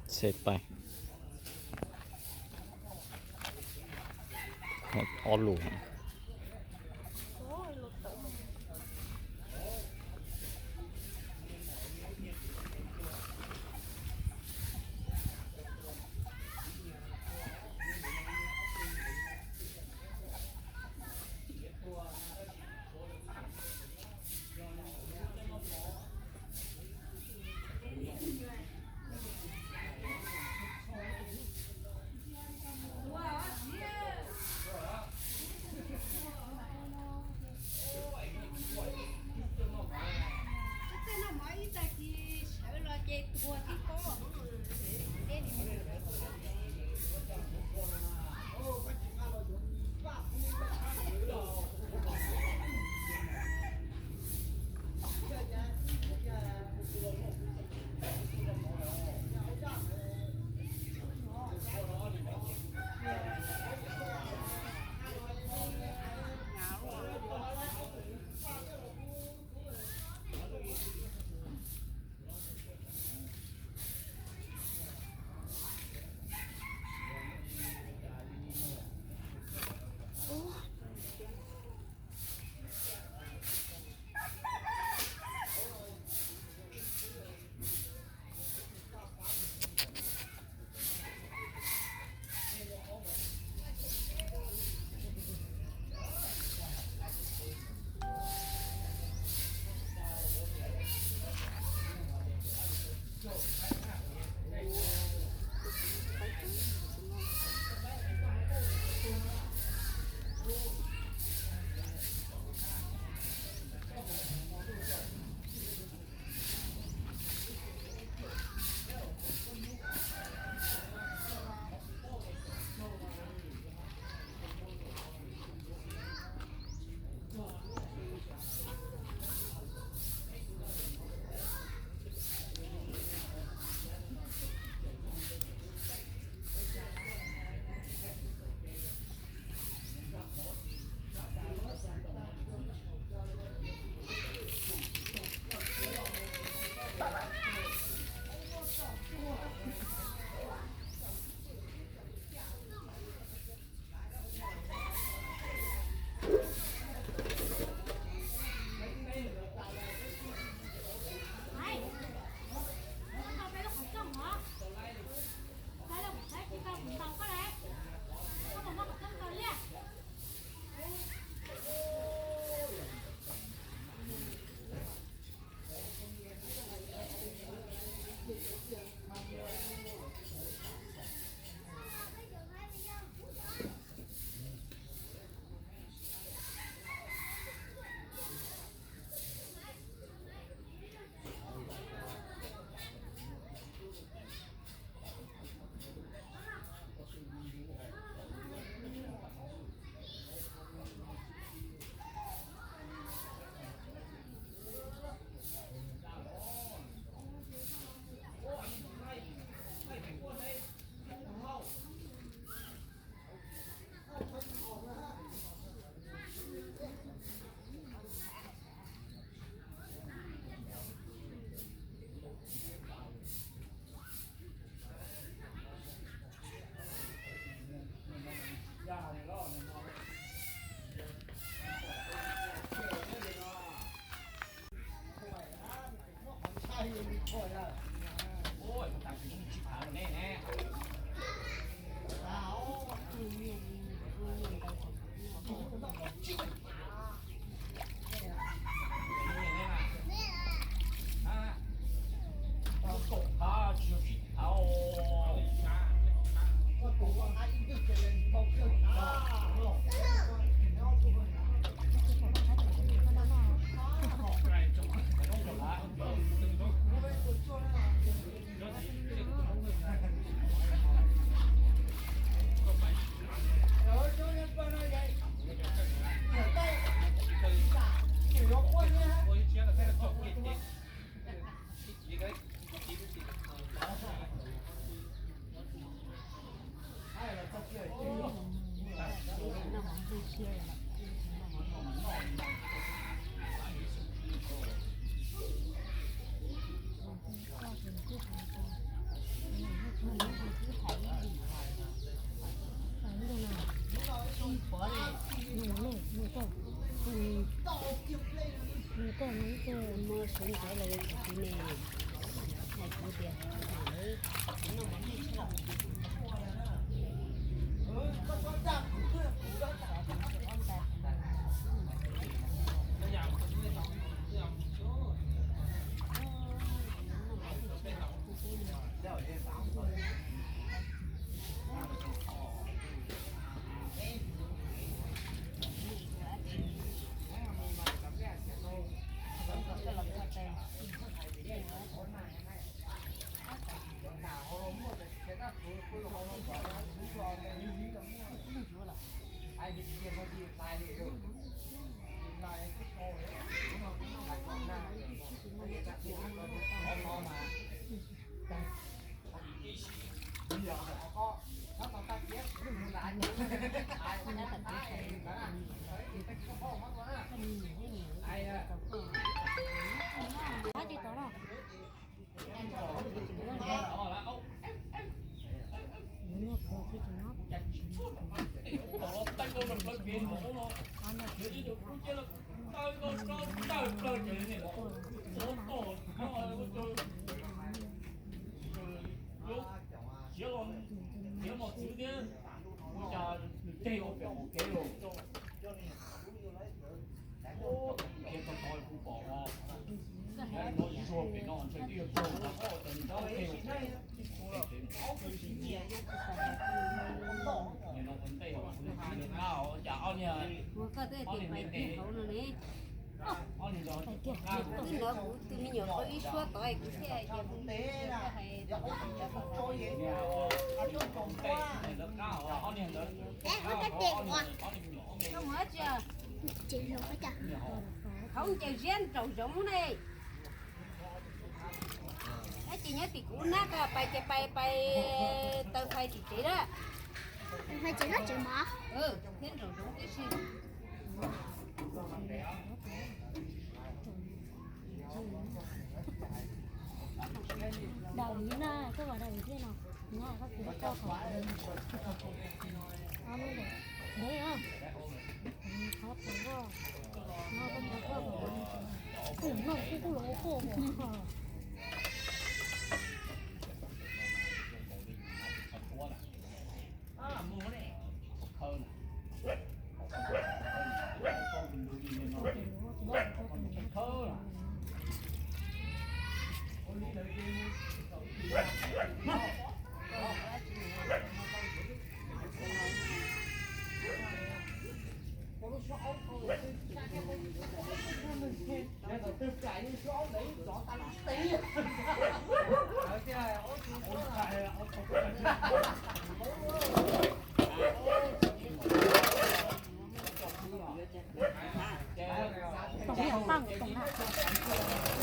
Xes pais ob lus. Koj no koj muaj suav ntxov los yog tsis ne, hais kuv tias Ua koj twb tias pais kiag hauv no ne. Twb hnov kuv tus me nyuam qhov ib suab tod kuv thiaj hais tias kuv hais koj mus dab tsi? Hauv ncaws ziab nraum zoov ne. Tab sis nyob tim kuv nab ko pais ces pais pais taw fais tim tsev na. Fais tsev na tsev mov. Thiab nraum zoov tib si. Daus li na, koj vas daus li thiab no. Nyab koj kuv koj kom ntev os. Qhov pom voj no koj mus koj kuj noj kuj kuj los quaj quaj. Toom, toom na.